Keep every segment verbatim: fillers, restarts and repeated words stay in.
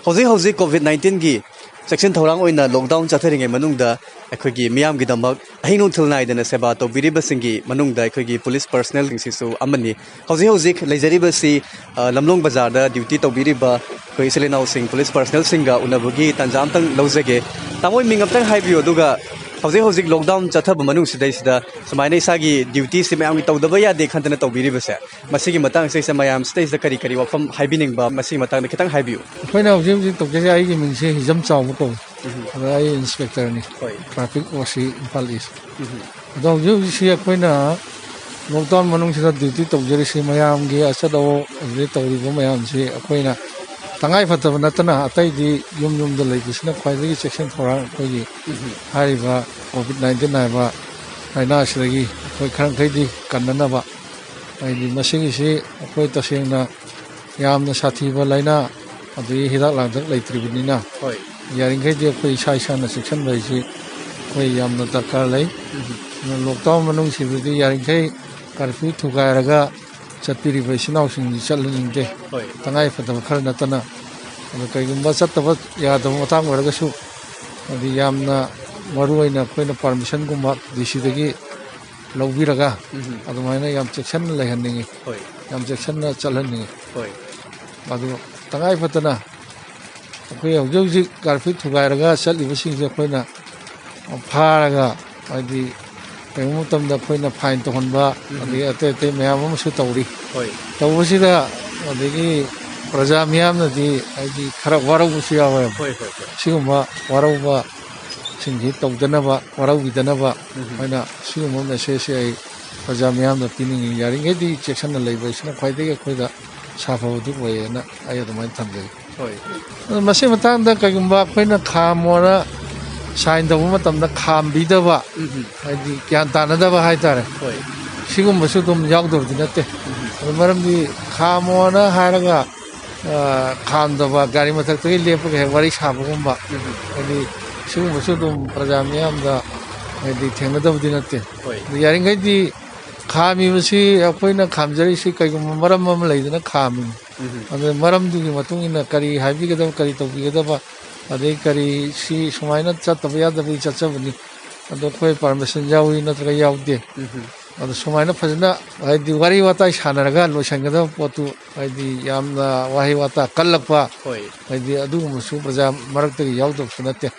ꯍꯧꯖꯤꯛ ꯍꯧꯖꯤꯛ ꯀꯣꯚꯤꯗ ꯅꯥꯏꯟꯇꯤꯟꯒꯤ ꯆꯦꯛꯁꯤꯟ ꯊꯧꯔꯥꯡ ꯑꯣꯏꯅ ꯂꯣꯛꯗꯥꯎꯟ ꯆꯠꯊꯔꯤꯉꯩ ꯃꯅꯨꯡꯗ ꯑꯩꯈꯣꯏꯒꯤ ꯃꯤꯌꯥꯝꯒꯤꯗꯃꯛ ꯑꯍꯤꯡ ꯅꯨꯡꯊꯤꯜ ꯅꯥꯏꯗꯅ ꯁꯦꯕꯥ ꯇꯧꯕꯤꯔꯤꯕꯁꯤꯡꯒꯤ ꯃꯅꯨꯡꯗ ꯑꯩꯈꯣꯏꯒꯤ ꯄꯨꯂꯤꯁ ꯄꯔꯁꯅꯦꯜꯁꯤꯡꯁꯤꯁꯨ ꯑꯃꯅꯤ꯫ ꯍꯧꯖꯤꯛ ꯍꯧꯖꯤꯛ ꯂꯩꯖꯔꯤꯕꯁꯤ, ꯑ, ꯂꯝꯂꯣꯡ ꯕꯖꯥꯔꯗ ꯗ꯭ꯌꯨꯇꯤ ꯇꯧꯕꯤꯔꯤꯕ ꯑꯩꯈꯣꯏ ꯏꯆꯤꯜ ꯏꯅꯥꯎꯁꯤꯡ, ꯄꯨꯂꯤꯁ ꯄꯔꯁꯅꯦꯜꯁꯤꯡꯒ ꯎꯅꯕꯒꯤ ꯇꯥꯟꯖꯥ ꯑꯝꯇꯪ ꯂꯧꯖꯒꯦ꯫ ꯇꯥꯃꯣ, ꯃꯤꯡ ꯑꯝꯇꯪ ꯍꯥꯏꯕꯤꯌꯨ, ꯑꯗꯨꯒ ꯍꯧꯖꯤꯛ ꯍꯧꯖꯤꯛ ꯂꯣꯛꯗꯥꯎꯟ ꯆꯠꯊꯕ ꯃꯅꯨꯡꯁꯤꯗꯩꯁꯤꯗ ꯁꯨꯃꯥꯏꯅ ꯏꯁꯥꯒꯤ ꯗ꯭ꯌꯨꯇꯤꯁꯤ ꯃꯌꯥꯝꯒꯤ ꯇꯧꯗꯕ ꯌꯥꯗꯦ ꯈꯟꯗꯅ ꯇꯧꯕꯤꯔꯤꯕꯁꯦ, ꯃꯁꯤꯒꯤ ꯃꯇꯥꯡꯁꯤꯗꯩꯁꯤꯗ ꯃꯌꯥꯝꯁꯤꯗꯩꯁꯤꯗ ꯀꯔꯤ ꯀꯔꯤ ꯋꯥꯐꯝ ꯍꯥꯏꯕꯤꯅꯤꯡꯕ, ꯃꯁꯤꯒꯤ ꯃꯇꯥꯡꯗ ꯈꯤꯇꯪ ꯍꯥꯏꯕꯤꯌꯨ꯫ ꯑꯩꯈꯣꯏꯅ ꯍꯧꯖꯤꯛ ꯍꯧꯖꯤꯛ ꯇꯧꯖꯔꯤꯁꯦ, ꯑꯩꯒꯤ ꯃꯤꯡꯁꯦ ꯍꯤꯖꯝ ꯆꯥꯎꯕ ꯀꯧꯏ꯫ ꯎꯝ꯫ ꯑꯗ ꯑꯩ ꯏꯟꯁꯄꯦꯛꯇꯔꯅꯤ꯫ ꯍꯣꯏ꯫ ꯇ꯭ꯔꯥꯐꯤꯛ ꯑꯣ ꯁꯤ ꯏꯝꯐꯥꯜ ꯏꯁ꯫ ꯎꯝ꯫ ꯑꯗꯣ ꯍꯧꯖꯤꯛ ꯍꯧꯖꯤꯛꯁꯤ ꯑꯩꯈꯣꯏꯅ ꯂꯣꯛꯗꯥꯎꯟ ꯃꯅꯨꯡꯁꯤꯗ ꯗ꯭ꯌꯨꯇꯤ ꯇꯧꯖꯔꯤꯁꯤ, ꯃꯌꯥꯝꯒꯤ ꯑꯆꯠ ꯑꯋꯣꯛ ꯑꯗꯨꯗꯩ ꯇꯧꯔꯤꯕ ꯃꯌꯥꯝꯁꯤ ꯑꯩꯈꯣꯏꯅ ꯇꯉꯥꯏ ꯐꯗꯕ ꯅꯠꯇꯅ ꯑꯇꯩꯗꯤ ꯌꯨꯝ ꯌꯨꯝꯗ ꯂꯩꯕꯁꯤꯅ ꯈ꯭ꯋꯥꯏꯗꯒꯤ ꯆꯦꯛꯁꯤꯟ ꯊꯧꯔꯥꯡ ꯑꯩꯈꯣꯏꯒꯤ ꯎꯝ꯫ ꯍꯥꯏꯔꯤꯕ ꯀꯣꯚꯤꯗ ꯅꯥꯏꯟꯇꯤꯟ ꯍꯥꯏꯕ ꯂꯥꯏꯅꯥꯁꯤꯗꯒꯤ ꯑꯩꯈꯣꯏ ꯈꯔ ꯃꯈꯩꯗꯤ ꯀꯟꯅꯅꯕ, ꯍꯥꯏꯗꯤ ꯃꯁꯤꯒꯤꯁꯤ ꯑꯩꯈꯣꯏ ꯇꯁꯦꯡꯅ ꯌꯥꯝꯅ ꯁꯥꯊꯤꯕ ꯂꯥꯏꯅꯥ, ꯑꯗꯒꯤ ꯍꯤꯗꯥꯛ ꯂꯥꯡꯊꯛ ꯂꯩꯇ꯭ꯔꯤꯕꯅꯤꯅ, ꯍꯣꯏ꯫ ꯌꯥꯔꯤꯈꯩꯗꯤ ꯑꯩꯈꯣꯏ ꯏꯁꯥ ꯏꯁꯥꯅ ꯆꯦꯛꯁꯤꯟꯕ ꯍꯥꯏꯁꯤ ꯑꯩꯈꯣꯏ ꯌꯥꯝꯅ ꯗꯔꯀꯥꯔ ꯂꯩ꯫ ꯎꯝ꯫ ꯑꯗꯨꯅ ꯂꯣꯛꯗꯥꯎꯟ ꯃꯅꯨꯡꯁꯤꯗꯗꯤ ꯌꯥꯔꯤꯈꯩ ꯀꯔꯐ꯭ꯌꯨ ꯊꯨꯒꯥꯏꯔꯒ ꯆꯠꯄꯤꯔꯤꯕ ꯏꯆꯤꯟ ꯏꯅꯥꯎꯁꯤꯡꯗꯤ ꯆꯠꯍꯟꯅꯤꯡꯗꯦ꯫ ꯍꯣꯏ꯫ ꯇꯉꯥꯏ ꯐꯗꯕ ꯈꯔ ꯅꯠꯇꯅ꯫ ꯑꯗꯣ ꯀꯩꯒꯨꯝꯕ ꯆꯠꯇꯕ ꯌꯥꯗꯕ ꯃꯇꯥꯡ ꯑꯣꯏꯔꯒꯁꯨ, ꯍꯥꯏꯗꯤ ꯌꯥꯝꯅ ꯃꯔꯨ ꯑꯣꯏꯅ ꯑꯩꯈꯣꯏꯅ ꯄꯥꯔꯃꯤꯁꯟꯒꯨꯝꯕ ꯗꯤ ꯁꯤꯗꯒꯤ ꯂꯧꯕꯤꯔꯒ ꯎꯝ꯫ ꯑꯗꯨꯃꯥꯏꯅ ꯌꯥꯝ ꯆꯦꯛꯁꯤꯟꯅ ꯂꯩꯍꯟꯅꯤꯡꯉꯤ, ꯍꯣꯏ꯫ ꯌꯥꯝ ꯆꯦꯛꯁꯤꯟꯅ ꯆꯠꯍꯟꯅꯤꯡꯉꯤ꯫ ꯍꯣꯏ꯫ ꯑꯗꯨ ꯇꯉꯥꯏ ꯐꯗꯅ ꯑꯩꯈꯣꯏ ꯍꯧꯖꯤꯛ ꯍꯧꯖꯤꯛ ꯀꯔꯐ꯭ꯌꯨ ꯊꯨꯒꯥꯏꯔꯒ ꯆꯠꯂꯤꯕꯁꯤꯡꯁꯦ ꯑꯩꯈꯣꯏꯅ ꯐꯥꯔꯒ, ꯍꯥꯏꯗꯤ ꯀꯔꯤꯒꯨꯝꯕ ꯃꯇꯝꯗ ꯑꯩꯈꯣꯏꯅ ꯐꯥꯏꯟ ꯇꯧꯍꯟꯕ, ꯎꯝ꯫ ꯑꯗꯒꯤ ꯑꯇꯩ ꯑꯇꯩ ꯃꯌꯥꯝ ꯑꯃꯁꯨ ꯇꯧꯔꯤ꯫ ꯍꯣꯏ꯫ ꯇꯧꯕꯁꯤꯗ ꯑꯗꯒꯤ ꯄ꯭ꯔꯖꯥ ꯃꯤꯌꯥꯝꯅꯗꯤ ꯍꯥꯏꯗꯤ ꯈꯔ ꯋꯥꯔꯧꯕꯁꯨ ꯌꯥꯎꯋꯦꯕ꯫ ꯍꯣꯏ, ꯍꯣꯏ, ꯍꯣꯏ꯫ ꯁꯤꯒꯨꯝꯕ ꯋꯥꯔꯧꯕꯁꯤꯡꯁꯤ ꯇꯧꯗꯅꯕ, ꯋꯥꯔꯧꯕꯤꯗꯅꯕ ꯎꯝ꯫ ꯑꯩꯈꯣꯏꯅ ꯁꯤꯒꯨꯝꯕ ꯃꯦꯁꯦꯖꯁꯦ ꯑꯩ ꯄ꯭ꯔꯖꯥ ꯃꯤꯌꯥꯝꯗ ꯄꯤꯅꯤꯡꯉꯤ꯫ ꯌꯥꯔꯤꯈꯩꯗꯤ ꯆꯦꯛꯁꯤꯟꯅ ꯂꯩꯕ ꯑꯁꯤꯅ ꯈ꯭ꯋꯥꯏꯗꯒꯤ ꯑꯩꯈꯣꯏꯗ ꯁꯥꯐꯕꯗꯨ ꯑꯣꯏꯌꯦꯅ ꯑꯩ ꯑꯗꯨꯃꯥꯏꯅ ꯊꯝꯖꯒꯦ꯫ ꯍꯣꯏ꯫ ꯑꯗꯨ ꯃꯁꯤ ꯃꯇꯥꯡꯗ ꯀꯩꯒꯨꯝꯕ ꯑꯩꯈꯣꯏꯅ ꯈꯥꯝꯃꯣꯅ ꯁꯥꯏꯟ ꯇꯧꯕ ꯃꯇꯝꯗ ꯈꯥꯝꯕꯤꯗꯕ, ꯎꯝ꯫ ꯍꯥꯏꯗꯤ ꯒ꯭ꯌꯥꯟ ꯇꯥꯅꯗꯕ ꯍꯥꯏꯇꯥꯔꯦ, ꯍꯣꯏ꯫ ꯁꯤꯒꯨꯝꯕꯁꯨ ꯑꯗꯨꯝ ꯌꯥꯎꯗꯕꯗꯤ ꯅꯠꯇꯦ꯫ ꯎꯝ꯫ ꯑꯗꯨ ꯃꯔꯝꯗꯤ ꯈꯥꯝꯃꯣꯅ ꯍꯥꯏꯔꯒ, ꯑ, ꯈꯥꯝꯗꯕ, ꯒꯥꯔꯤ ꯃꯊꯛꯇꯒꯤ ꯂꯦꯞꯄꯒ ꯍꯦꯛ ꯋꯥꯔꯤ ꯁꯥꯕꯒꯨꯝꯕ, ꯎꯝ꯫ ꯍꯥꯏꯗꯤ ꯁꯤꯒꯨꯝꯕꯁꯨ ꯑꯗꯨꯝ ꯄ꯭ꯔꯖꯥ ꯃꯤꯌꯥꯝꯗ ꯍꯥꯏꯗꯤ ꯊꯦꯡꯅꯗꯕꯗꯤ ꯅꯠꯇꯦ꯫ ꯍꯣꯏ꯫ ꯑꯗꯨ ꯌꯥꯔꯤꯈꯩꯗꯤ ꯈꯥꯝꯃꯤꯕꯁꯤ, ꯑꯩꯈꯣꯏꯅ ꯈꯥꯝꯖꯔꯤꯁꯤ ꯀꯩꯒꯨꯝꯕ ꯃꯔꯝ ꯑꯃ ꯂꯩꯗꯅ ꯈꯥꯝꯃꯤꯅꯤ꯫ ꯑꯗꯨ ꯃꯔꯝꯗꯨꯒꯤ ꯃꯇꯨꯡ ꯏꯟꯅ ꯀꯔꯤ ꯍꯥꯏꯕꯤꯒꯗꯕ, ꯀꯔꯤ ꯇꯧꯕꯤꯒꯗꯕ, ꯑꯗꯩ ꯀꯔꯤ ꯁꯤ ꯁꯨꯃꯥꯏꯅ ꯆꯠꯇꯕ ꯌꯥꯗꯕꯒꯤ ꯆꯠꯆꯕꯅꯤ, ꯑꯗꯣ ꯑꯩꯈꯣꯏ ꯄꯥꯔꯃꯤꯁꯟ ꯌꯥꯎꯏ ꯅꯠꯇ꯭ꯔꯒ ꯌꯥꯎꯗꯦ, ꯑꯗꯣ ꯁꯨꯃꯥꯏꯅ ꯐꯖꯅ ꯍꯥꯏꯗꯤ ꯋꯥꯔꯤ ꯋꯥꯇꯥꯏ ꯁꯥꯟꯅꯔꯒ ꯂꯣꯏꯁꯤꯟꯒꯗꯕ ꯄꯣꯠꯇꯨ, ꯍꯥꯏꯗꯤ ꯌꯥꯝꯅ ꯋꯥꯍꯩ ꯋꯥꯇꯥ ꯀꯜꯂꯛꯄ, ꯍꯣꯏ꯫ ꯍꯥꯏꯗꯤ ꯑꯗꯨꯒꯨꯝꯕꯁꯨ ꯄ꯭ꯔꯖꯥ ꯃꯔꯛꯇꯒꯤ ꯌꯥꯎꯗꯕꯁꯨ ꯅꯠꯇꯦ꯫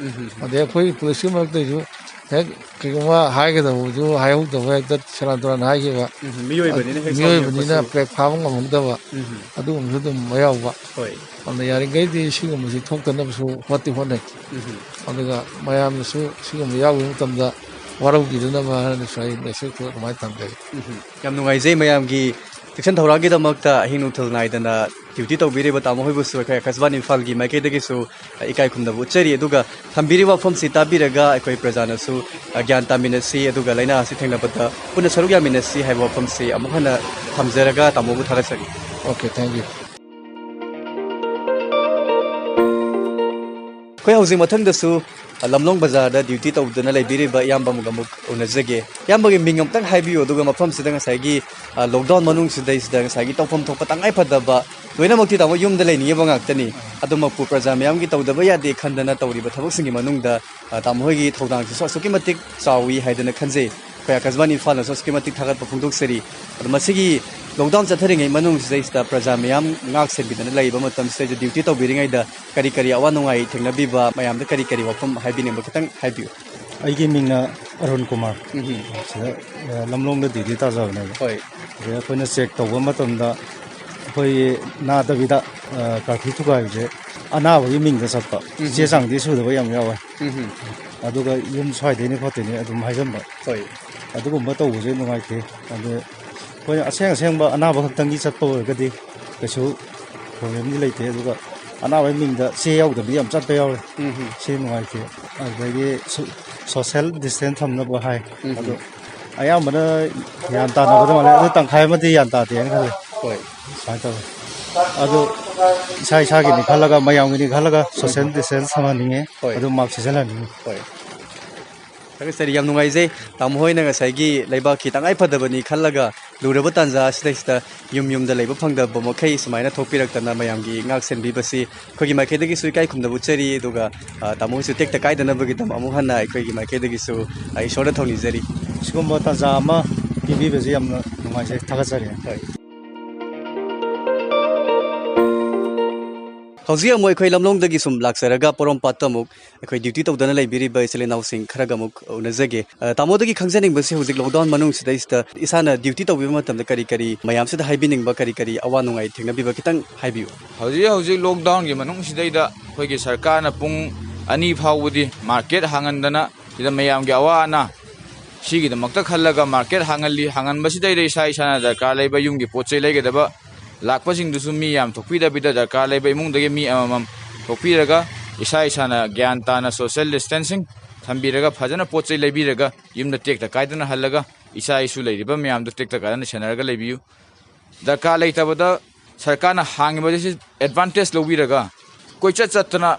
ꯑꯗꯩ ꯑꯩꯈꯣꯏ ꯄꯨꯂꯤꯁꯀꯤ ꯃꯔꯛꯇꯒꯤꯁꯨ ꯍꯦꯛ ꯀꯩꯒꯨꯝꯕ ꯍꯥꯏꯒꯗꯕꯗꯨ ꯍꯥꯏꯍꯧꯗꯕ, ꯍꯦꯛꯇ ꯁꯦꯔꯥꯟ ꯇꯨꯔꯥꯟ ꯍꯥꯏꯈꯤꯕ, ꯎꯝ, ꯃꯤꯑꯣꯏꯕꯅꯤꯅ ꯍꯦꯛ ꯃꯤꯑꯣꯏꯕꯅꯤꯅ ꯁꯥꯎꯅꯤꯡꯉꯛꯄꯁꯨ꯫ ꯕ꯭ꯔꯦꯛ ꯐꯥꯕ ꯉꯝꯍꯧꯗꯕ, ꯎꯝ꯫ ꯑꯗꯨꯒꯨꯝꯕꯁꯨ ꯑꯗꯨꯝ ꯌꯥꯎꯕ꯫ ꯍꯣꯏ꯫ ꯑꯗꯨꯅ ꯌꯥꯔꯤꯈꯩꯗꯤ ꯁꯤꯒꯨꯝꯕꯁꯤ ꯊꯣꯛꯇꯅꯕꯁꯨ ꯍꯣꯠꯇꯤ ꯍꯣꯠꯅꯩ꯫ ꯎꯝ꯫ ꯑꯗꯨꯒ ꯃꯌꯥꯝꯅꯁꯨ ꯁꯤꯒꯨꯝꯕ ꯌꯥꯎꯈꯤꯕ ꯃꯇꯝꯗ ꯋꯥꯔꯧꯕꯤꯗꯅꯕ ꯍꯥꯏꯅꯁꯨ ꯑꯩ ꯃꯦꯁꯦꯖꯇꯨ ꯑꯗꯨꯃꯥꯏꯅ ꯊꯝꯖꯒꯦ꯫ ꯎꯝ꯫ ꯌꯥꯝ ꯅꯨꯡꯉꯥꯏꯖꯩ ꯃꯌꯥꯝꯒꯤ ꯆꯦꯛꯁꯤꯟ ꯊꯧꯔꯥꯡꯒꯤꯗꯃꯛꯇ ꯑꯍꯤꯡ ꯅꯨꯡꯊꯤꯜ ꯅꯥꯏꯗꯅ ꯗ꯭ꯌꯨꯇꯤ ꯇꯧꯕꯤꯔꯤꯕ ꯇꯥꯃꯣ ꯍꯣꯏꯕꯨꯁꯨ ꯑꯩꯈꯣꯏ ꯑꯀꯥꯁꯕꯥꯅꯤ ꯏꯝꯐꯥꯜꯒꯤ ꯃꯥꯏꯀꯩꯗꯒꯤꯁꯨ ꯏꯀꯥꯏ ꯈꯨꯝꯅꯕ ꯎꯠꯆꯔꯤ꯫ ꯑꯗꯨꯒ ꯊꯝꯕꯤꯔꯤꯕ ꯋꯥꯐꯝꯁꯤ ꯇꯥꯕꯤꯔꯒ ꯑꯩꯈꯣꯏ ꯄ꯭ꯔꯖꯥꯅꯁꯨ, ꯑ, ꯒ꯭ꯌꯥꯟ ꯇꯥꯃꯤꯟꯅꯁꯤ, ꯑꯗꯨꯒ ꯂꯥꯏꯅꯥ ꯑꯁꯤ ꯊꯦꯡꯅꯕꯗ ꯄꯨꯟꯅ ꯁꯔꯨꯛ ꯌꯥꯃꯤꯟꯅꯁꯤ ꯍꯥꯏꯕ ꯋꯥꯐꯝꯁꯤ ꯑꯃꯨꯛ ꯍꯟꯅ ꯊꯝꯖꯔꯒ ꯇꯥꯃꯣꯕꯨ ꯊꯥꯒꯠꯆꯔꯤ꯫ Okay, thank you. ꯑꯩꯈꯣꯏ ꯍꯧꯖꯤꯛ ꯃꯊꯪꯗꯁꯨ, ꯑ, ꯂꯝꯂꯣꯡ ꯕꯖꯥꯔꯗ ꯗ꯭ꯌꯨꯇꯤ ꯇꯧꯗꯨꯅ ꯂꯩꯕꯤꯔꯤꯕ ꯏꯌꯥꯝꯕ ꯑꯃꯒ ꯑꯃꯨꯛ ꯎꯅꯖꯒꯦ꯫ ꯏꯌꯥꯝꯕꯒꯤ ꯃꯤꯡ ꯑꯃꯨꯛꯇꯪ ꯍꯥꯏꯕꯤꯌꯨ, ꯑꯗꯨꯒ ꯃꯐꯝꯁꯤꯗ ꯉꯁꯥꯏꯒꯤ, ꯑ, lockdown ꯃꯅꯨꯡꯁꯤꯗꯩꯁꯤꯗ ꯉꯁꯥꯏꯒꯤ ꯇꯧꯐꯝ ꯊꯣꯛꯄ ꯇꯉꯥꯏ ꯐꯗꯕ, ꯂꯣꯏꯅꯃꯛꯇꯤ ꯇꯥꯃꯣ ꯌꯨꯝꯗ ꯂꯩꯅꯤꯡꯉꯤꯕ ꯉꯥꯛꯇꯅꯤ, ꯑꯗꯨꯃꯛꯄꯨ ꯄ꯭ꯔꯖꯥ ꯃꯌꯥꯝꯒꯤ ꯇꯧꯗꯕ ꯌꯥꯗꯦ ꯈꯟꯗꯅ ꯇꯧꯔꯤꯕ ꯊꯕꯛꯁꯤꯡꯒꯤ ꯃꯅꯨꯡꯗ, ꯑ, ꯇꯥꯃꯣ ꯍꯣꯏꯒꯤ ꯊꯧꯗꯥꯡꯁꯤꯁꯨ ꯑꯁꯨꯛꯀꯤ ꯃꯇꯤꯛ ꯆꯥꯎꯏ ꯍꯥꯏꯗꯅ ꯈꯟꯖꯩ꯫ ꯑꯩꯈꯣꯏ ꯑꯀꯥꯁꯕꯥꯅꯤ ꯏꯝꯐꯥꯜꯅꯁꯨ ꯑꯁꯨꯛꯀꯤ ꯃꯇꯤꯛ ꯊꯥꯒꯠꯄ ꯐꯣꯡꯗꯣꯛꯆꯔꯤ꯫ ꯑꯗꯣ ꯃꯁꯤꯒꯤ lockdown ꯆꯠꯊꯔꯤꯉꯩ ꯃꯅꯨꯡꯁꯤꯗꯩꯁꯤꯗ ꯄ꯭ꯔꯖꯥ ꯃꯌꯥꯝ ꯉꯥꯛ ꯁꯦꯟꯕꯤꯗꯅ ꯂꯩꯔꯤꯕ ꯃꯇꯝꯁꯤꯗꯩꯗ ꯗ꯭ꯌꯨꯇꯤ ꯇꯧꯕꯤꯔꯤꯉꯩꯗ ꯀꯔꯤ ꯀꯔꯤ ꯑꯋꯥ ꯅꯨꯡꯉꯥꯏ ꯊꯦꯡꯅꯕꯤꯕ, ꯃꯌꯥꯝꯗ ꯀꯔꯤ ꯀꯔꯤ ꯋꯥꯐꯝ ꯍꯥꯏꯕꯤꯅꯤꯡꯕ ꯈꯤꯇꯪ ꯍꯥꯏꯕꯤꯌꯨ꯫ ꯑꯩꯒꯤ ꯃꯤꯡꯅ ꯑꯔꯨꯟ ꯀꯨꯃꯥꯔ꯫ ꯎꯝ꯫ ꯁꯤꯗ, ꯑ, ꯂꯝꯂꯣꯡꯗ ꯗ꯭ꯌꯨꯇꯤ ꯇꯥꯖꯕꯅꯦꯕ꯫ ꯍꯣꯏ꯫ ꯑꯗꯩ ꯑꯩꯈꯣꯏꯅ ꯆꯦꯛ ꯇꯧꯕ ꯃꯇꯝꯗ ꯑꯩꯈꯣꯏ ꯅꯥꯗꯕꯤꯗ, ꯑ, ꯀꯥꯔꯐ꯭ꯌꯨ ꯊꯨꯒꯥꯏꯕꯁꯦ ꯑꯅꯥꯕꯒꯤ ꯃꯤꯡꯗ ꯆꯠꯄ, ꯎꯝ꯫ ꯆꯦ ꯆꯥꯡꯗꯤ ꯁꯨꯗꯕ ꯌꯥꯝ ꯌꯥꯎꯋꯦ꯫ ꯎꯝ꯫ ꯑꯗꯨꯒ ꯌꯨꯝ ꯁ꯭ꯋꯥꯏꯗꯩꯅꯤ ꯈꯣꯠꯇꯩꯅꯤ ꯑꯗꯨꯝ ꯍꯥꯏꯖꯟꯕ꯫ ꯍꯣꯏ꯫ ꯑꯗꯨꯒꯨꯝꯕ ꯇꯧꯕꯁꯦ ꯅꯨꯡꯉꯥꯏꯇꯦ꯫ ꯑꯗꯨ ꯑꯩꯈꯣꯏꯅ ꯑꯁꯦꯡ ꯑꯁꯦꯡꯕ ꯑꯅꯥꯕ ꯈꯛꯇꯪꯒꯤ ꯆꯠꯄ ꯑꯣꯏꯔꯒꯗꯤ ꯀꯩꯁꯨ problemꯗꯤ ꯂꯩꯇꯦ꯫ ꯑꯗꯨꯒ ꯑꯅꯥꯕꯒꯤ ꯃꯤꯡꯗ ꯆꯦ ꯌꯥꯎꯗꯕꯤ ꯌꯥꯝ ꯆꯠꯄ ꯌꯥꯎꯔꯦ꯫ ꯎꯝ꯫ ꯁꯤ ꯅꯨꯡꯉꯥꯏꯇꯦ꯫ ꯑꯗꯒꯤ ꯁꯨ-, social distance ꯊꯝꯅꯕ ꯍꯥꯏ꯫ ꯎꯝ꯫ ꯑꯗꯣ ꯑꯌꯥꯝꯕꯅ ꯒ꯭ꯌꯥꯟ ꯇꯥꯅꯕꯗ ꯃꯥꯜꯂꯦ꯫ ꯑꯗꯨ ꯇꯪꯈꯥꯏ ꯑꯃꯗꯤ ꯒ꯭ꯌꯥꯟ ꯇꯥꯗꯦꯅ ꯈꯜꯂꯦ꯫ ꯍꯣꯏ꯫ ꯁꯨꯃꯥꯏꯅ ꯇꯧꯋꯦ꯫ ꯑꯗꯨ ꯏꯁꯥ ꯏꯁꯥꯒꯤꯅꯤ ꯈꯜꯂꯒ, ꯃꯌꯥꯝꯒꯤꯅꯤ ꯈꯜꯂꯒ social distance ꯊꯝꯍꯟꯅꯤꯡꯉꯦ꯫ ꯍꯣꯏ꯫ ꯑꯗꯨ mask ꯁꯤꯖꯤꯟꯅꯍꯟꯅꯤꯡꯉꯤ꯫ ꯍꯣꯏ꯫ ꯊꯥꯒꯠꯆꯔꯤ, ꯌꯥꯝ ꯅꯨꯡꯉꯥꯏꯖꯩ꯫ ꯇꯥꯃꯣ ꯍꯣꯏꯅ ꯉꯁꯥꯏꯒꯤ ꯂꯩꯕꯥꯛꯀꯤ ꯇꯉꯥꯏ ꯐꯗꯕꯅꯤ ꯈꯜꯂꯒ ꯂꯨꯔꯕ ꯇꯥꯟꯖꯥ ꯑꯁꯤꯗꯩꯁꯤꯗ ꯌꯨꯝ ꯌꯨꯝꯗ ꯂꯩꯕ ꯐꯪꯗꯕ ꯃꯈꯩ ꯁꯨꯃꯥꯏꯅ ꯊꯣꯛꯄꯤꯔꯛꯇꯅ ꯃꯌꯥꯝꯒꯤ ꯉꯥꯛ ꯁꯦꯟꯕꯤꯕꯁꯤ ꯑꯩꯈꯣꯏꯒꯤ ꯃꯥꯏꯀꯩꯗꯒꯤꯁꯨ ꯏꯀꯥꯏ ꯈꯨꯝꯅꯕ ꯎꯠꯆꯔꯤ꯫ ꯑꯗꯨꯒ, ꯑ, ꯇꯥꯃꯣ ꯍꯣꯏꯁꯨ ꯇꯦꯛꯇ ꯀꯥꯏꯗꯅꯕꯒꯤꯗꯃꯛ ꯑꯃꯨꯛ ꯍꯟꯅ ꯑꯩꯈꯣꯏꯒꯤ ꯃꯥꯏꯀꯩꯗꯒꯤꯁꯨ, ꯑ, ꯏꯁꯣꯔꯗ ꯊꯧꯅꯤꯖꯔꯤ꯫ ꯁꯤꯒꯨꯝꯕ ꯇꯥꯟꯖꯥ ꯑꯃ ꯄꯤꯕꯤꯕꯁꯦ ꯌꯥꯝꯅ ꯅꯨꯡꯉꯥꯏꯖꯩ, ꯊꯥꯒꯠꯆꯔꯤ꯫ ꯍꯣꯏ꯫ ꯍꯧꯖꯤꯛ ꯑꯃꯨꯛ ꯑꯩꯈꯣꯏ ꯂꯝꯂꯣꯡꯗꯒꯤ ꯁꯨꯝ ꯂꯥꯛꯆꯔꯒ ꯄꯣꯔꯣꯝꯄꯥꯠꯇ ꯑꯃꯨꯛ ꯑꯩꯈꯣꯏ ꯗ꯭ꯌꯨꯇꯤ ꯇꯧꯗꯅ ꯂꯩꯕꯤꯔꯤꯕ ꯏꯆꯤꯜ ꯏꯅꯥꯎꯁꯤꯡ ꯈꯔꯒ ꯑꯃꯨꯛ ꯎꯅꯖꯒꯦ꯫ ꯑ, ꯇꯥꯃꯣꯗꯒꯤ ꯈꯪꯖꯅꯤꯡꯕꯁꯤ, ꯍꯧꯖꯤꯛ ꯂꯣꯛꯗꯥꯎꯟ ꯃꯅꯨꯡꯁꯤꯗꯩꯁꯤꯗ ꯏꯁꯥꯅ ꯗ꯭ꯌꯨꯇꯤ ꯇꯧꯕꯤꯕ ꯃꯇꯝꯗ ꯀꯔꯤ ꯀꯔꯤ ꯃꯌꯥꯝꯁꯤꯗ ꯍꯥꯏꯕꯤꯅꯤꯡꯕ, ꯀꯔꯤ ꯀꯔꯤ ꯑꯋꯥ ꯅꯨꯡꯉꯥꯏ ꯊꯦꯡꯅꯕꯤꯕ, ꯈꯤꯇꯪ ꯍꯥꯏꯕꯤꯌꯨ꯫ ꯍꯧꯖꯤꯛ ꯍꯧꯖꯤꯛ ꯂꯣꯛꯗꯥꯎꯟꯒꯤ ꯃꯅꯨꯡꯁꯤꯗꯩꯗ ꯑꯩꯈꯣꯏꯒꯤ ꯁꯔꯀꯥꯔꯅ ꯄꯨꯡ ꯑꯅꯤ ꯐꯥꯎꯕꯗꯤ ꯃꯥꯔꯀꯦꯠ ꯍꯥꯡꯍꯟꯗꯅ ꯁꯤꯗ ꯃꯌꯥꯝꯒꯤ ꯑꯋꯥ ꯑꯅꯥ ꯁꯤꯒꯤꯗꯃꯛꯇ ꯈꯜꯂꯒ ꯃꯥꯔꯀꯦꯠ ꯍꯥꯡꯍꯜꯂꯤ꯫ ꯍꯥꯡꯍꯟꯕꯁꯤꯗꯩꯗ ꯏꯁꯥ ꯏꯁꯥꯅ ꯗꯔꯀꯥꯔ ꯂꯩꯕ ꯌꯨꯝꯒꯤ ꯄꯣꯠ ꯆꯩ ꯂꯩꯒꯗꯕ ꯂꯥꯛꯄꯁꯤꯡꯗꯨꯁꯨ ꯃꯤ ꯌꯥꯝ ꯊꯣꯛꯄꯤꯗꯕꯤꯗ, ꯗꯔꯀꯥꯔ ꯂꯩꯕ ꯏꯃꯨꯡꯗꯒꯤ ꯃꯤ ꯑꯃꯃꯝ ꯊꯣꯛꯄꯤꯔꯒ ꯏꯁꯥ ꯏꯁꯥꯅ ꯒ꯭ꯌꯥꯟ ꯇꯥꯅ ꯁꯣꯁꯦꯜ ꯗꯤꯁꯇꯦꯟꯁꯤꯡ ꯊꯝꯕꯤꯔꯒ ꯐꯖꯅ ꯄꯣꯠ ꯆꯩ ꯂꯩꯕꯤꯔꯒ ꯌꯨꯝꯗ ꯇꯦꯛꯇ ꯀꯥꯏꯗꯅ ꯍꯜꯂꯒ ꯏꯆꯥ ꯏꯁꯨ ꯂꯩꯔꯤꯕ ꯃꯌꯥꯝꯗꯨ ꯇꯦꯛꯇ ꯀꯥꯏꯗꯅ ꯁꯦꯟꯅꯔꯒ ꯂꯩꯕꯤꯌꯨ꯫ ꯗꯔꯀꯥꯔ ꯂꯩꯇꯕꯗ ꯁꯔꯀꯥꯔꯅ ꯍꯥꯡꯉꯤꯕꯁꯤ ꯑꯦꯗꯚꯥꯟꯇꯦꯖ ꯂꯧꯕꯤꯔꯒ ꯀꯣꯏꯆꯠ ꯆꯠꯇꯅ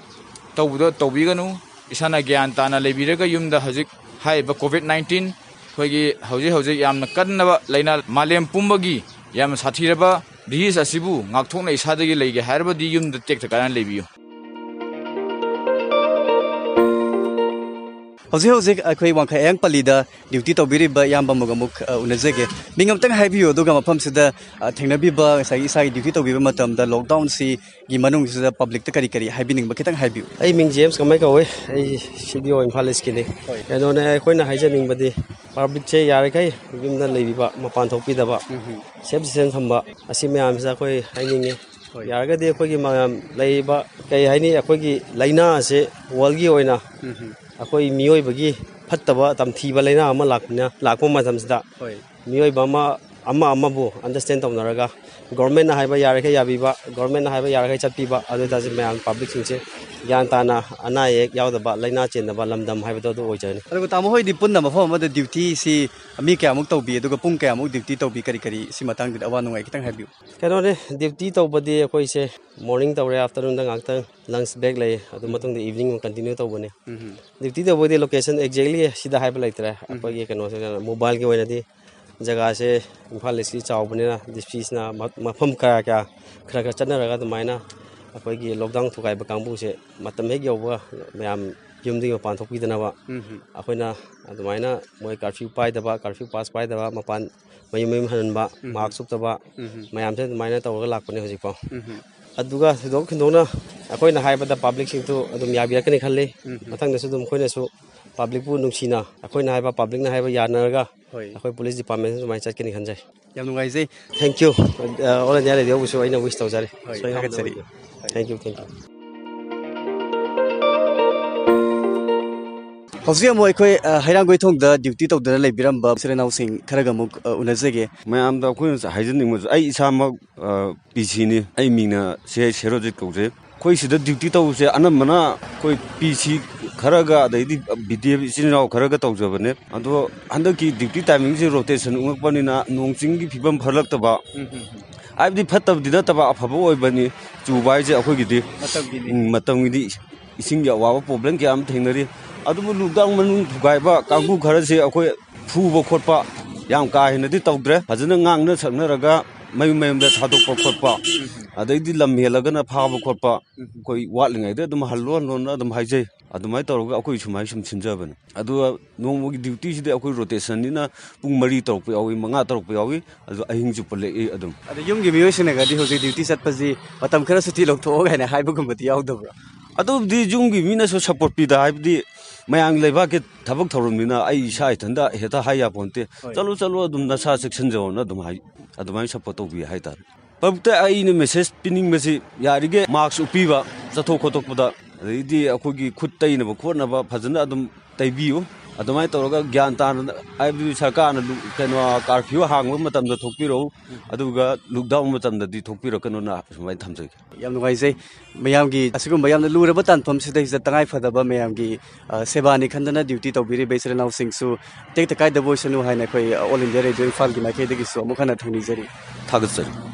ꯇꯧꯕꯗꯣ ꯇꯧꯕꯤꯒꯅꯨ꯫ ꯏꯁꯥꯅ ꯒ꯭ꯌꯥꯟ ꯇꯥꯅ ꯂꯩꯕꯤꯔꯒ ꯌꯨꯝꯗ ꯍꯧꯖꯤꯛ ꯍꯥꯏꯔꯤꯕ ꯀꯣꯚꯤꯗ ꯅꯥꯏꯟꯇꯤꯟ ꯑꯩꯈꯣꯏꯒꯤ ꯍꯧꯖꯤꯛ ꯍꯧꯖꯤꯛ ꯌꯥꯝꯅ ꯀꯟꯅꯕ ꯂꯥꯏꯅꯥ, ꯃꯥꯂꯦꯝ ꯄꯨꯝꯕꯒꯤ ꯌꯥꯝꯅ ꯁꯥꯊꯤꯔꯕ ꯗꯤꯖꯤꯁ ꯑꯁꯤꯕꯨ ꯉꯥꯛꯊꯣꯛꯅ ꯏꯁꯥꯗꯒꯤ ꯂꯩꯒꯦ ꯍꯥꯏꯔꯕꯗꯤ ꯌꯨꯝꯗ ꯇꯦꯛꯇ ꯀꯥꯏꯗꯅ ꯂꯩꯕꯤꯌꯨ꯫ ꯍꯧꯖꯤꯛ ꯍꯧꯖꯤꯛ ꯑꯩꯈꯣꯏ ꯋꯥꯡꯈꯩ ꯑꯌꯥꯡ ꯄꯜꯂꯤꯗ ꯗ꯭ꯌꯨꯇꯤ ꯇꯧꯕꯤꯔꯤꯕ ꯏꯌꯥꯝꯕ ꯑꯃꯒ ꯑꯃꯨꯛ, ꯑ, ꯎꯅꯖꯒꯦ꯫ ꯃꯤꯡ ꯑꯝꯇꯪ ꯍꯥꯏꯕꯤꯌꯨ, ꯑꯗꯨꯒ ꯃꯐꯝꯁꯤꯗ, ꯑ, ꯊꯦꯡꯅꯕꯤꯕ ꯉꯁꯥꯏꯒꯤ ꯏꯁꯥꯒꯤ ꯗ꯭ꯌꯨꯇꯤ ꯇꯧꯕꯤꯕ ꯃꯇꯝꯗ ꯂꯣꯛꯗꯥꯎꯟꯁꯤꯒꯤ ꯃꯅꯨꯡꯁꯤꯗ ꯄꯕ꯭ꯂꯤꯛꯇ ꯀꯔꯤ ꯀꯔꯤ ꯍꯥꯏꯕꯤꯅꯤꯡꯕ, ꯈꯤꯇꯪ ꯍꯥꯏꯕꯤꯌꯨ꯫ ꯑꯩ ꯃꯤꯡ ꯖꯦꯝꯁ ꯀꯃꯥꯏ ꯀꯧꯋꯦ꯫ ꯑꯩ ꯁꯤ ꯗꯤ ꯑꯣ ꯏꯝꯐꯥꯜ ꯏꯁꯀꯤꯅꯤ꯫ ꯍꯣꯏ꯫ ꯀꯩꯅꯣꯅꯦ, ꯑꯩꯈꯣꯏꯅ ꯍꯥꯏꯖꯅꯤꯡꯕꯗꯤ ꯄꯕ꯭ꯂꯤꯛꯁꯦ ꯌꯥꯔꯤꯈꯩ ꯌꯨꯝꯗ ꯂꯩꯕꯤꯕ, ꯃꯄꯥꯟ ꯊꯣꯛꯄꯤꯗꯕ, ꯎꯝ꯫ ꯁꯦꯐ ꯗꯤꯁꯇꯦꯟꯁ ꯊꯝꯕ, ꯑꯁꯤ ꯃꯌꯥꯝꯁꯦ ꯑꯩꯈꯣꯏ ꯍꯥꯏꯅꯤꯡꯉꯤ꯫ ꯍꯣꯏ꯫ ꯌꯥꯔꯒꯗꯤ ꯑꯩꯈꯣꯏꯒꯤ ꯃꯌꯥꯝ ꯂꯩꯔꯤꯕ, ꯀꯩ ꯍꯥꯏꯅꯤ, ꯑꯩꯈꯣꯏꯒꯤ ꯂꯥꯏꯅꯥ ꯑꯁꯦ ꯋꯥꯔꯜꯒꯤ ꯑꯣꯏꯅ ꯎꯝ꯫ ꯑꯩꯈꯣꯏ ꯃꯤꯑꯣꯏꯕꯒꯤ ꯐꯠꯇꯕ ꯇꯝꯊꯤꯕ ꯂꯥꯏꯅꯥ ꯑꯃ ꯂꯥꯛꯄꯅ, ꯂꯥꯛꯄ ꯃꯇꯝꯁꯤꯗ ꯍꯣꯏ꯫ ꯃꯤꯑꯣꯏꯕ ꯑꯃ, ꯑꯃ ꯑꯃꯕꯨ ꯑꯟꯗꯔꯁꯇꯦꯟ ꯇꯧꯅꯔꯒ ꯒꯣꯔꯃꯦꯟꯅ ꯍꯥꯏꯕ ꯌꯥꯔꯤꯈꯩ ꯌꯥꯕꯤꯕ, ꯒꯣꯔꯃꯦꯟꯅ ꯍꯥꯏꯕ ꯌꯥꯔꯤꯈꯩ ꯆꯠꯄꯤꯕ, ꯑꯗꯨ ꯑꯣꯏꯇꯥꯔꯁꯨ ꯃꯌꯥꯝ ꯄꯕ꯭ꯂꯤꯛꯁꯤꯡꯁꯦ ꯒ꯭ꯌꯥꯟ ꯇꯥꯅ, ꯑꯅꯥ ꯑꯌꯦꯛ ꯌꯥꯎꯗꯕ, ꯂꯥꯏꯅꯥ ꯆꯦꯟꯗꯕ ꯂꯝꯗꯝ ꯍꯥꯏꯕꯗꯣ ꯑꯗꯨ ꯑꯣꯏꯖꯔꯅꯤ꯫ ꯑꯗꯨꯒ ꯇꯥꯃꯣ ꯍꯣꯏꯗꯤ ꯄꯨꯟꯅ ꯃꯐꯝ ꯑꯃꯗ ꯗ꯭ꯌꯨꯇꯤꯁꯤ ꯃꯤ ꯀꯌꯥꯃꯨꯛ ꯇꯧꯕꯤ, ꯑꯗꯨꯒ ꯄꯨꯡ ꯀꯌꯥꯃꯨꯛ ꯗ꯭ꯌꯨꯇꯤ ꯇꯧꯕꯤ, ꯀꯔꯤ ꯀꯔꯤ, ꯁꯤ ꯃꯇꯥꯡꯗꯗꯤ ꯑꯋꯥ ꯅꯨꯡꯉꯥꯏ ꯈꯤꯇꯪ ꯍꯥꯏꯕꯤꯌꯨ꯫ ꯀꯩꯅꯣꯅꯦ, ꯗ꯭ꯌꯨꯇꯤ ꯇꯧꯕꯗꯤ ꯑꯩꯈꯣꯏꯁꯦ ꯃꯣꯔꯅꯤꯡ ꯇꯧꯔꯦ, ꯑꯥꯐꯇꯔꯅꯨꯟꯗ ꯉꯥꯛꯇꯪ ꯂꯟꯁ ꯕ꯭ꯔꯦꯛ ꯂꯩ, ꯑꯗꯨ ꯃꯇꯨꯡꯗ ꯏꯚꯤꯅꯤꯡ ꯑꯃꯨꯛ ꯀꯟꯇꯤꯅ꯭ꯌꯨ ꯇꯧꯕꯅꯦ꯫ ꯎꯝ꯫ ꯗ꯭ꯌꯨꯇꯤ ꯇꯧꯕꯗꯤ ꯂꯣꯀꯦꯁꯟ ꯑꯦꯛꯖꯦꯛꯂꯤ ꯁꯤꯗ ꯍꯥꯏꯕ ꯂꯩꯇ꯭ꯔꯦ꯫ ꯎꯝ꯫ ꯑꯩꯈꯣꯏꯒꯤ ꯀꯩꯅꯣꯁꯦ, ꯃꯣꯕꯥꯏꯜꯒꯤ ꯑꯣꯏꯅꯗꯤ ꯖꯒꯥꯁꯦ ꯏꯝꯐꯥꯜ ꯏꯁꯀꯤ ꯆꯥꯎꯕꯅꯤꯅ, ꯗꯤꯁꯇ꯭ꯔꯤꯛꯁꯤꯅ ꯃ-, ꯃꯐꯝ ꯀꯌꯥ ꯀꯌꯥ ꯈꯔ ꯈꯔ ꯆꯠꯅꯔꯒ ꯑꯗꯨꯃꯥꯏꯅ ꯑꯩꯈꯣꯏꯒꯤ ꯂꯣꯛꯗꯥꯎꯟ ꯊꯨꯒꯥꯏꯕ ꯀꯥꯡꯕꯨꯁꯦ ꯃꯇꯝ ꯍꯦꯛ ꯌꯧꯕꯒ ꯃꯌꯥꯝ ꯌꯨꯝꯗꯒꯤ ꯃꯄꯥꯟ ꯊꯣꯛꯄꯤꯗꯅꯕ ꯎꯝ꯫ ꯑꯩꯈꯣꯏꯅ ꯑꯗꯨꯃꯥꯏꯅ ꯃꯣꯏ ꯀꯥꯔꯐ꯭ꯌꯨ ꯄꯥꯏꯗꯕ, ꯀꯥꯔꯐ꯭ꯌꯨ ꯄꯥꯁ ꯄꯥꯏꯗꯕ, ꯃꯄꯥꯟ ꯃꯌꯨꯝ ꯃꯌꯨꯝ ꯍꯟꯍꯟꯕ, ꯎꯝ꯫ ꯃꯥꯛꯁ ꯎꯞꯇꯕ, ꯎꯝ꯫ ꯃꯌꯥꯝꯁꯦ ꯑꯗꯨꯃꯥꯏꯅ ꯇꯧꯔꯒ ꯂꯥꯛꯄꯅꯦ ꯍꯧꯖꯤꯛꯐꯥꯎ꯫ ꯎꯝ꯫ ꯑꯗꯨꯒ ꯊꯣꯏꯗꯣꯛ ꯍꯦꯟꯗꯣꯛꯅ ꯑꯩꯈꯣꯏꯅ ꯍꯥꯏꯕꯗ ꯄꯥꯕ꯭ꯂꯤꯛꯁꯤꯡꯁꯨ ꯑꯗꯨꯝ ꯌꯥꯕꯤꯔꯛꯀꯅꯤ ꯈꯜꯂꯤ꯫ ꯎꯝ꯫ ꯃꯊꯪꯗꯁꯨ ꯑꯗꯨꯝ ꯑꯩꯈꯣꯏꯅꯁꯨ ꯄꯥꯕ꯭ꯂꯤꯛꯄꯨ ꯅꯨꯡꯁꯤꯅ, ꯑꯩꯈꯣꯏꯅ ꯍꯥꯏꯕ ꯄꯥꯕ꯭ꯂꯤꯛꯅ ꯍꯥꯏꯕ ꯌꯥꯅꯔꯒ ꯍꯣꯏ꯫ ꯑꯩꯈꯣꯏ ꯄꯨꯂꯤꯁ ꯗꯤꯄꯥꯔꯠꯃꯦꯟꯁꯨ ꯑꯗꯨꯃꯥꯏꯅ ꯆꯠꯀꯅꯤ ꯈꯟꯖꯩ꯫ ꯌꯥꯝ ꯅꯨꯡꯉꯥꯏꯖꯩ꯫ Thank you꯫ ꯑ, All India Radio ꯕꯨꯁꯨ ꯑꯩꯅ ꯋꯤꯁ ꯇꯧꯖꯔꯤ꯫ ꯍꯣꯏ, ꯁꯣꯏꯉꯝꯗꯕ ꯊꯥꯒꯠꯆꯔꯤ꯫ ꯑꯣꯏꯕꯤꯌꯨ꯫ Thank you, thank you꯫ ꯍꯧꯖꯤꯛ ꯑꯃꯨꯛ ꯑꯩꯈꯣꯏ, ꯑ, ꯍꯩꯔꯥꯡꯒꯣꯏꯊꯣꯡꯗ ꯗ꯭ꯌꯨꯇꯤ ꯇꯧꯗꯨꯅ ꯂꯩꯕꯤꯔꯝꯕ ꯏꯆꯤꯜ ꯏꯅꯥꯎꯁꯤꯡ ꯈꯔꯒ ꯑꯃꯨꯛ, ꯑ, ꯎꯅꯖꯒꯦ꯫ ꯃꯌꯥꯝꯗ ꯑꯩꯈꯣꯏꯅ ꯍꯥꯏꯖꯅꯤꯡꯕꯁꯨ, ꯑꯩ ꯏꯁꯥꯃꯛ, ꯑ, ꯄꯤ ꯁꯤꯅꯤ꯫ ꯑꯩ ꯃꯤꯡꯅ ꯁꯤ ꯑꯥꯏ ꯁꯦꯔꯣꯖꯤꯠ ꯀꯧꯖꯩ꯫ ꯑꯩꯈꯣꯏ ꯁꯤꯗ ꯗ꯭ꯌꯨꯇꯤ ꯇꯧꯕꯁꯦ ꯑꯅꯝꯕꯅ ꯑꯩꯈꯣꯏ ꯄꯤ ꯁꯤ ꯈꯔꯒ, ꯑꯗꯩꯗꯤ ꯕꯤ ꯗꯤ ꯑꯦꯐ ꯏꯆꯤꯜ ꯏꯅꯥꯎ ꯈꯔꯒ ꯇꯧꯖꯕꯅꯦ꯫ ꯑꯗꯣ ꯍꯟꯗꯛꯀꯤ ꯗ꯭ꯌꯨꯇꯤ ꯇꯥꯏꯃꯤꯡꯁꯦ ꯔꯣꯇꯦꯁꯟ ꯎꯪꯉꯛꯄꯅꯤꯅ ꯅꯣꯡ ꯆꯤꯡꯒꯤ ꯐꯤꯕꯝ ꯐꯔꯛꯇꯕ, ꯎꯝ, ꯎꯝ, ꯎꯝ꯫ ꯍꯥꯏꯕꯗꯤ ꯐꯠꯇꯕꯗꯤ ꯅꯠꯇꯕ, ꯑꯐꯕ ꯑꯣꯏꯕꯅꯤ꯫ ꯆꯨꯕ ꯍꯥꯏꯁꯦ ꯑꯩꯈꯣꯏꯒꯤꯗꯤ ꯃꯇꯝꯒꯤꯅꯤ꯫ ꯎꯝ, ꯃꯇꯝꯒꯤꯗꯤ ꯏꯁꯤꯡꯒꯤ ꯑꯋꯥꯕ ꯄ꯭ꯔꯣꯕ꯭ꯂꯦꯝ ꯀꯌꯥ ꯑꯃ ꯊꯦꯡꯅꯔꯤ꯫ ꯑꯗꯨꯕꯨ ꯂꯣꯛꯗꯥꯎꯟ ꯃꯅꯨꯡ ꯊꯨꯒꯥꯏꯕ ꯀꯥꯡꯕꯨ ꯈꯔꯁꯦ ꯑꯩꯈꯣꯏ ꯐꯨꯕ ꯈꯣꯠꯄ ꯌꯥꯝ ꯀꯥ ꯍꯦꯟꯅꯗꯤ ꯇꯧꯗ꯭ꯔꯦ꯫ ꯐꯖꯅ ꯉꯥꯡꯅ ꯁꯛꯅꯔꯒ ꯃꯌꯨꯝ ꯃꯌꯨꯝꯗ ꯊꯥꯗꯣꯛꯄ ꯈꯣꯠꯄ, ꯑꯗꯩꯗꯤ ꯂꯝ ꯍꯦꯜꯂꯒꯅ ꯐꯥꯕ ꯈꯣꯠꯄ, ꯑꯩꯈꯣꯏ ꯋꯥꯠꯂꯤꯉꯩꯗ ꯑꯗꯨꯝ ꯍꯜꯂꯣ ꯍꯜꯂꯣꯅ ꯑꯗꯨꯝ ꯍꯥꯏꯖꯩ꯫ ꯑꯗꯨꯃꯥꯏꯅ ꯇꯧꯔꯒ ꯑꯩꯈꯣꯏ ꯁꯨꯃꯥꯏꯅ ꯁꯨꯝ ꯁꯤꯟꯖꯕꯅꯦ꯫ ꯑꯗꯨꯒ ꯅꯣꯡꯃꯒꯤ ꯗ꯭ꯌꯨꯇꯤꯁꯤꯗꯤ ꯑꯩꯈꯣꯏ ꯔꯣꯇꯦꯁꯟꯅꯤꯅ ꯄꯨꯡ ꯃꯔꯤ ꯇꯧꯔꯛꯄ ꯌꯥꯎꯏ, ꯃꯉꯥ ꯇꯧꯔꯛꯄ ꯌꯥꯎꯏ, ꯑꯗꯨ ꯑꯍꯤꯡ ꯆꯨꯞꯄ ꯂꯦꯛꯏ ꯑꯗꯨꯝ꯫ ꯑꯗꯣ ꯌꯨꯝꯒꯤ ꯃꯤꯑꯣꯏꯁꯤꯡꯅꯒꯗꯤ ꯍꯧꯖꯤꯛ ꯗ꯭ꯌꯨꯇꯤ ꯆꯠꯄꯁꯤ ꯃꯇꯝ ꯈꯔ ꯁꯨꯇꯤ ꯂꯧꯊꯣꯛꯑꯣ ꯀꯥꯏꯅ ꯍꯥꯏꯕꯒꯨꯝꯕꯗꯤ ꯌꯥꯎꯗꯕ꯭ꯔꯥ? ꯑꯗꯨꯕꯨꯗꯤ ꯌꯨꯝꯒꯤ ꯃꯤꯅꯁꯨ ꯁꯞꯄꯣꯔꯠ ꯄꯤꯗ, ꯍꯥꯏꯕꯗꯤ ꯃꯌꯥꯝꯒꯤ ꯂꯩꯕꯥꯛꯀꯤ ꯊꯕꯛ ꯊꯧꯔꯝꯅꯤꯅ ꯑꯩ ꯏꯁꯥ ꯏꯊꯟꯗ ꯍꯦꯛꯇ ꯍꯥꯏ ꯌꯥꯄꯣꯟꯇꯦ꯫ ꯍꯣꯏ꯫ "ꯆꯠꯂꯨ, ꯆꯠꯂꯨ, ꯑꯗꯨꯝ ꯅꯁꯥ ꯆꯦꯛꯁꯤꯟꯖꯧꯅ" ꯑꯗꯨꯝ ꯍꯥꯏ, ꯑꯗꯨꯃꯥꯏꯅ ꯁꯞꯄꯣꯔꯠ ꯇꯧꯕꯤ ꯍꯥꯏꯇꯥꯔꯦ꯫ ꯄꯕ꯭ꯂꯤꯛꯇ ꯑꯩꯅ ꯃꯦꯁꯦꯖ ꯄꯤꯅꯤꯡꯕꯁꯤ, ꯌꯥꯔꯤꯈꯩ ꯃꯥꯛꯁ ꯎꯞꯄꯤꯕ, ꯆꯠꯊꯣꯛ ꯈꯣꯠꯇꯣꯛꯄꯗ, ꯑꯗꯩꯗꯤ ꯑꯩꯈꯣꯏꯒꯤ ꯈꯨꯠ ꯇꯩꯅꯕ ꯈꯣꯠꯅꯕ ꯐꯖꯅ ꯑꯗꯨꯝ ꯇꯩꯕꯤꯌꯨ꯫ ꯑꯗꯨꯃꯥꯏꯅ ꯇꯧꯔꯒ ꯒ꯭ꯌꯥꯟ ꯇꯥꯅ, ꯍꯥꯏꯕꯗꯤ ꯁꯔꯀꯥꯔꯅ ꯂꯨ-, ꯀꯩꯅꯣ, ꯀꯥꯔꯐ꯭ꯌꯨ ꯍꯥꯡꯕ ꯃꯇꯝꯗ ꯊꯣꯛꯄꯤꯔꯛꯎ, ꯑꯗꯨꯒ ꯂꯣꯛꯗꯥꯎꯟ ꯃꯇꯝꯗꯗꯤ ꯊꯣꯛꯄꯤꯔꯛꯀꯅꯣꯅ ꯁꯨꯃꯥꯏꯅ ꯊꯝꯖꯒꯦ꯫ ꯌꯥꯝ ꯅꯨꯡꯉꯥꯏꯖꯩ꯫ ꯃꯌꯥꯝꯒꯤ ꯑꯁꯤꯒꯨꯝꯕ ꯌꯥꯝꯅ ꯂꯨꯔꯕ ꯇꯥꯟꯐꯝꯁꯤꯗꯩꯁꯤꯗ ꯇꯉꯥꯏ ꯐꯗꯕ ꯃꯌꯥꯝꯒꯤ, ꯑ, ꯁꯦꯕꯥꯅꯤ ꯈꯟꯗꯅ ꯗ꯭ꯌꯨꯇꯤ ꯇꯧꯕꯤꯔꯤꯕ ꯏꯆꯤꯜ ꯏꯅꯥꯎꯁꯤꯡꯁꯨ ꯇꯦꯛꯇ ꯀꯥꯏꯗꯕ ꯑꯣꯏꯁꯅꯨ ꯍꯥꯏꯅ ꯑꯩꯈꯣꯏ, ꯑ, All India Radio ꯏꯝꯐꯥꯜꯒꯤ ꯃꯥꯏꯀꯩꯗꯒꯤꯁꯨ ꯑꯃꯨꯛ ꯍꯟꯅ ꯊꯧꯅꯤꯖꯔꯤ꯫ ꯊꯥꯒꯠꯆꯔꯤ꯫